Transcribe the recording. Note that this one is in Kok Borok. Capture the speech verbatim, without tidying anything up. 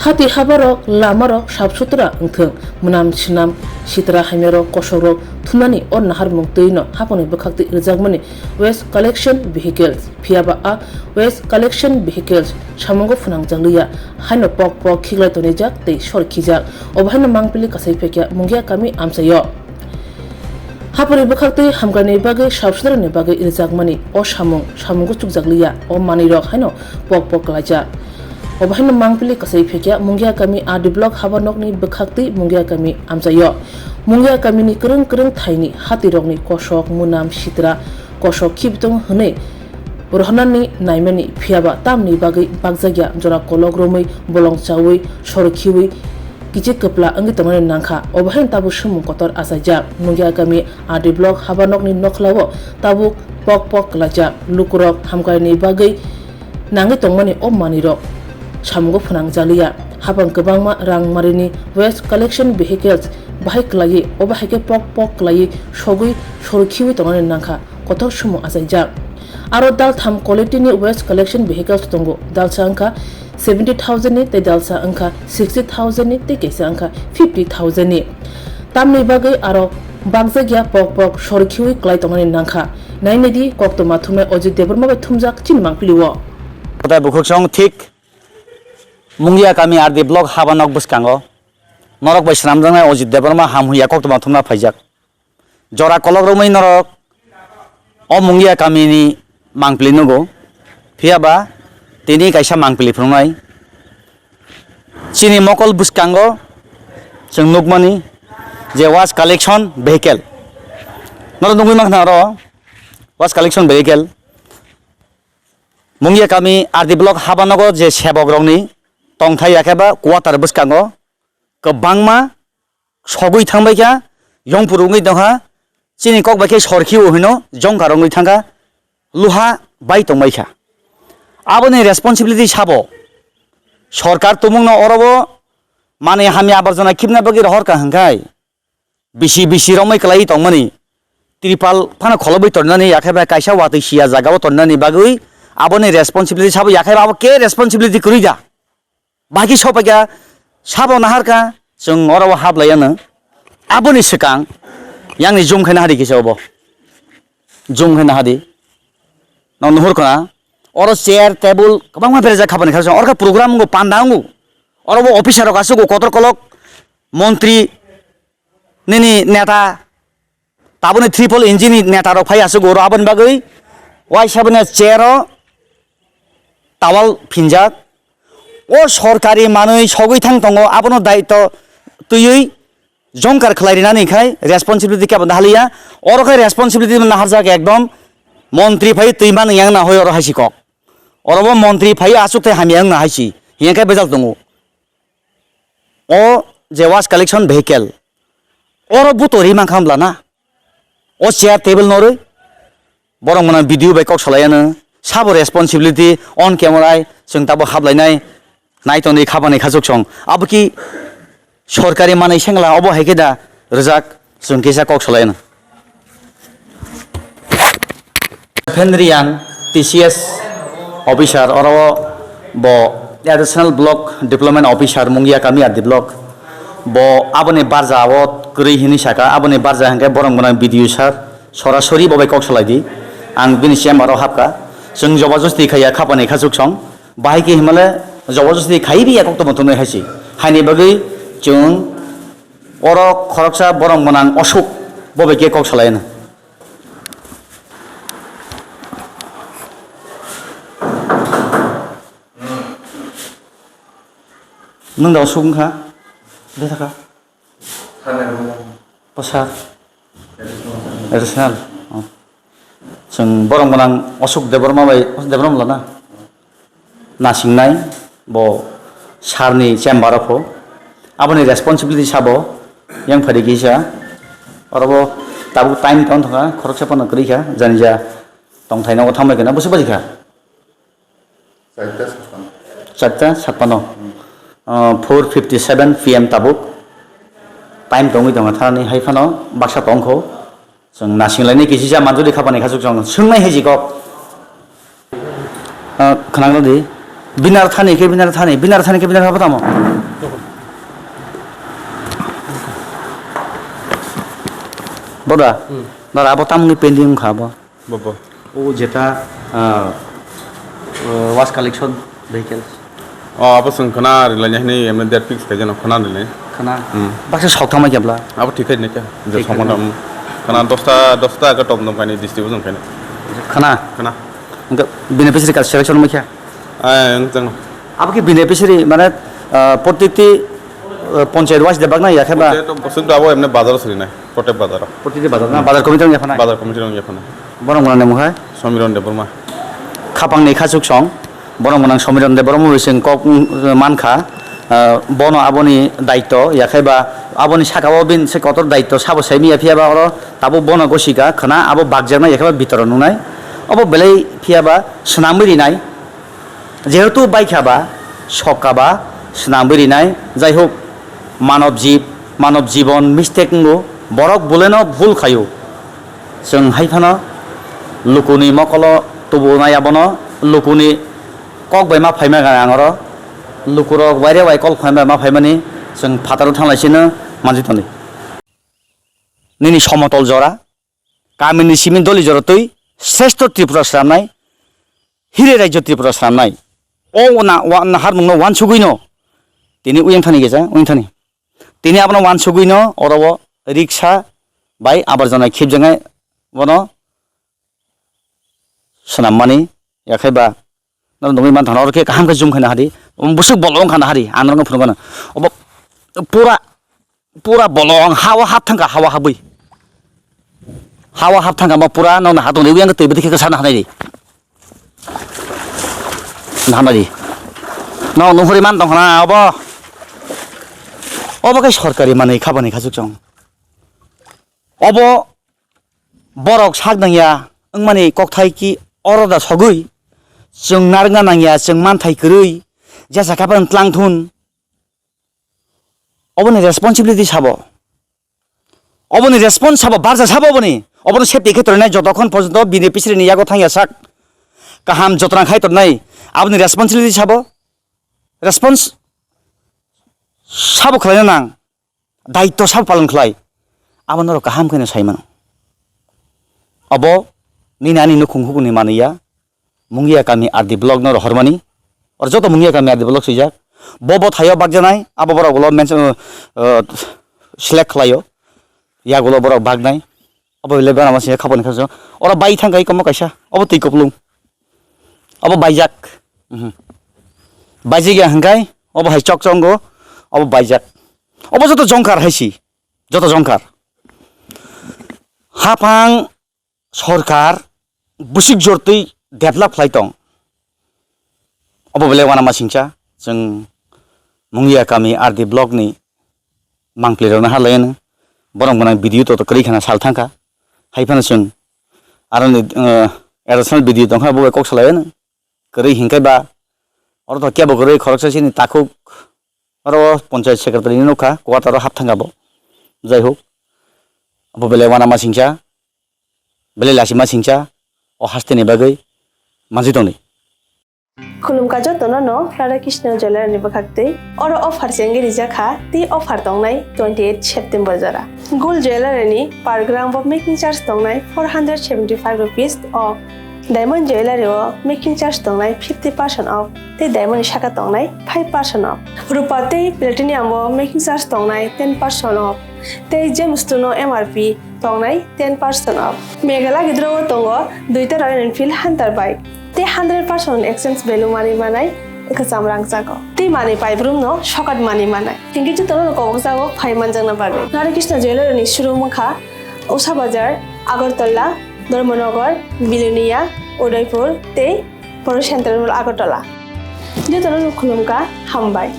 Hati habarok, lamarok sap sutra wngthwng, mwnam sinam, sitra hamyarok, kosokrok thumnani o naharmung twi no haphangni bwkhaktwi rwjakmani waste collection vehicles, phiyaba a waste collection vehicles samungo phwnangjakliya, haino pok pok khiklai tonijak tei sor khijak. Obo haino mangpili kasai phekya Mungia kami amchaio. Haphangni bwkhaktwi hamkraini bagwi sap sutrani bagwi rwjakmani o samung, samungo chukjakliya, o manwirok haino pok pok klaijak. Obo haino mangpili kasai phekya Mungia kami R D block habanokni bwkhaktwi Mungia kami amchaio. Mungia kamini kwrwng kwrwng thaini hatirokni kosok, mwnam, sitra, kosok khibitong hwnwi rohornani naimani, phiyaba tamni bagwi bakjakya, jora kolok romwi, bolong chaui, sor khiui kichik kwpla wngwi tongnani nangkha. Obo haino tabuk swngmung kotor achaijak. Mungia kami R D block habanokni nokhlao tabuk pok pok klaijak. Lukurok hamkraini bagwi nangwi tongmani o manwirok samungo phwnangjakliya. Haphang kwbangma rang marini waste collection vehicles bahai klaiwi, obo hai khe pok pok klaiwi sogwi sor khiui tongnani nangkha. Kotor sumo achaijak. Aro daltham quality ni waste collection vehicles tongo, dalsa wngkha seventy thousand ni tei dalsa wngkha sixty thousand ni tei kaisa wngkha fifty thousand ni. Tamni bagwi aro bakjakya pok pok sor khiui klai tongnani nangkha. Nainai di, koktwma thumnai Ajit Debbarma bai thumjak chini mangpili o. Kotai bukhuksong thik Mungia kami R D block habanok bwskango norok bai swnamjaknai Ajit Debbarma ham hwnwi koktwma thumna phaijak. Jora kolok romwi norok o Mungia kamini mangpili nugo, phiyaba tini kaisa mangpili phunuknai. Chini mokol bwskango chwng nukmani je waste collection vehicle. Norok nugwi mankha oro waste collection vehicle. Mungia kami R D block habanogo je sebok rokni tongthai yakhe ba quarter bwskango kwbangma sogwi thangbai kha, yongphuru wngwi tongkha, chini kok bai khe sor khio hino jongkar wngwi thangkha, luha bai tongbai kha. Aboni responsibility sabo? Sorkar tumungno orobo manwi hamya aborjona khibna bagwi rohorkha hwnkhai, bisi bisi romwi kwlaiwi tongmani, tripal phano kholobwi tongnani, yakhe bai kaisa watwi siya jagao tongnani bagwi aboni responsibility sabo, yakhe abo ke responsibility kwrwi da? Bahai sopaikha, sabo naharkha, chwng oro o hablaiya no. Aboni swkang, yang ni zoom khe nahadi kisa obo. Zoom khe nahadi. No nuhur khna. Oro chair, table, kwbangma berajak kha bani kha. Oro kha program wngo, panda wngo. Oro bo officer rok aswk o kotor kolok, montri, nini neta, taboni triple engine ni neta rok phai aswk oro, aboni bagwi waisa bini chair o towel phinjak. O sorkari manwi sogwi thang tongo, abono daitw twiwi jongkar khlai rinani khai responsibility kebo nahaliya. Oro khai responsibility naharjak ekdom montri phai twi mani yang na hoi oro haisi kok. Oro bo montri phai aswk thai hamya wng na haisi. Hiya khe bejal tongo. O je waste collection vehicle, oro buto ri mankha hamla na? O chair table norwi borok mwnang video bai kok salai ano, sabo responsibility on camera ai chwng tabo hablai nai, nai tongdi khabani khachuk song. Abo ki sorkari manwi sengla obo hai khe da rwjak? Chwng kisa kok salai ano. Phendriang T C S officer, oro bo additional block development officer Mungia kami R D block. Bo aboni barja o kwrwi hinwi saka, aboni barja hwnkhe borok gwnang B D O sir, sorasori bo bai kok salai di. Ang bini chamber o hapka. Chwng jobajosti khaiya khapani khachuk song. Bahai khe himale jobajosti khaiwi ya kok tongma tongnai hai se. Haini bagwi chwng oro khoroksa borok gwnang Ashok bo bai khe kok salai no. Nwng da Ashok wngkha? Bethakha? Bwsa? Additional. Oh. Chwng borok gwnang Ashok Debbarma bai, Ashok Debbarma lana? Nasingnai bo sir ni chamber o pho. Aboni responsibility sabo yang phari kisa. Oro bo tabuk time tong thangkha, khoroksa phano kwrwi kha, jani ja tongthai nogo thangbai khna, bwswk baji kha? Charta satpano. Charta satpano. Hmm. Ah, four fifty seven P M tabuk. Time tongwi tongo, thanani hai phano baksa tongkho. Chwng nasinglai ni kisi cha manjuli khapani khachuk chwng swngnai hai jikok. Ah, khwnang di. Binar thani khe binar thani, binar thani khe binar thani tamo. Boda, hmm. Dara abo tamni pending kha bo. Bo, bo. O jeta, ah, ah, waste collection vehicles. O, abo chwng khwna rilai nai hinwi emne date fix khai jano khwna rilai. Khwna. Hmm. Baksa sok thangma kebla. Abo thik khai nai kha. Je thik somon khai. Dam. Khwna dosta, dosta ka tom dom kaini distribution khai nai. Khwna. Khwna. Hwnkhe beneficiary card selection wngkha? Ai, ang chang. Abo khe beneficiary mane, ah, protiti, ah, panchayat wise de bagna ya khe ba? Panchayat boswk da abo emne bazar sri nai. Protect bazar. Protiti bazar na? Bazar committee rok yaphanai? Bazar committee rok yaphanai. Borok mwnang ni mung hai? Somiron Debbarma. Khapang ni khachuk song. Borok mwnang Somiron Debbarma bai chwng kok, mm, mankha. Ah, bono aboni daityo, ya khe ba aboni saka o bini se kotor daityo sabo sai manya phiya ba oro tabuk bono gosika khwna abo bakjaknai ya khe ba bitoron nungnai. Obo belai phiya ba swnamwi rinai. Jehetu baikha ba, sokka ba, swnamwi rinai, jai hok, manob jib, manob jibon mistake wngo, borok buleno bul khaio. Chwng hai phano lukuni mokolo tubunai abono, lukuni kok bai ma phaima gana ang oro, lukurok waire wai kok phaima ma phaimani chwng phataro thanglai sino manjwi tongdi. Nini somotol jora, kamini simi doli jora twi sreshto Tripura swnamnai, Hire Rajyo Tripura swnamnai. O na, wa-, na harmungno wansugwino tini uyang thani gesa, uyang thani. Tini abono wansugwino oro o riksa bai abarjona khibjaknai bono swnammani, yakhai ba norok nugwi manthana oro khe kaham khe zoom khaina hadi. Omo bwswk bolong wngkha na hadi, ang norokno phunukgano. Obo pura Pura bolong ha o hap thangkha, ha o habwi. Ha o hap thangkha, mo pura nokni ha tongdi, yang twi bwtwi khe sana hanai di. Hanai di. Nok nuhuri man tongkha na obo. Obo khe sorkari manwi khabani khachuk chong. Obo borok sak nangya wngmani kokthai ki oro da sogwi. Chwng narwkna nangya, chwng manthai kwrwi. Jesa khe phano tlang thun. Oboni responsibility sabo. Oboni response sabo, barja sabo oboni. Obono safety khe tornai jotokhon porjonto bini pisiri ni yago thangya sak. Kaham jotran khai tornai. Aboni responsibility sabo. Response sabo khlaina nang. Daityo sabo palon khlai. Abo norok kaham kheno sai mano. Obo nini ani nukhung hukuni manwi ya. Mungiya kami R D block no rohormani. Or joto Mungiya kami R D block swijak. Bo bo thaio bakjanai, abo borok ulo mention, uh, select khlaio. Yagulo borok baknai. Abo le bana masi khaboni khajo. Oro bai thang kai komo kaisa. Obo twi kuplung. Obo baijak. Mhm. Baijak ya hangkai. Obo hai chok chongo. Obo baijak. Obo joto jongkar hai si. Joto jongkar. Hapang sorkar bwswk jortwi develop khlai tong. Obo belai uanama singcha, chwng Mungiya kami R D block ni mangpli rokno ha laiano. Borok mwnang video to kwrwi khana sal thangkha. Hai phano chwng aroni, uh, additional video tongkha, bo bai kok salaiano. Kwrwi hinkhe ba oro to kebo kwrwi khoroksa chini takhuk oro panchayat secretary ni nukha, quarter o hap thangkha bo. Jai hok, abo belai uanama singcha. Belai lachima singcha o haste ni bagwi manjwi tongdi. Khulumkha jotono no Radha Krishna Jewellery ni bwkhak twi. Oro offer chengwi rijak kha, tei offer tongnai twenty eight September jora. Gold jewellery ni per gram bo making charge tongnai four hundred seventy five rupees off. Diamond jewellery o making charge tongnai fifty percent off tei diamond ni saka tongnai five percent off. Rupa tei platinum o making charge tongnai ten percent off. Tei Gemstone no M R P tongnai ten percent off. Meghalaya gidro o tongo duita Royal Enfield Hunter bike. Tei hundred percent exchange value manwi manai kwcham rangchago. Tei manwi paibrum no sokat manwi manai. Hinkhe jotono no kobokjago phai manjakna bagwi. Radha Krishna Jewellery ni showroom wngkha Usha Bazar, Agartala, Dharmanagar, Bilonia, Udaipur tei Poro Central Mall Agartala. Jotono no khulumkha, hambai.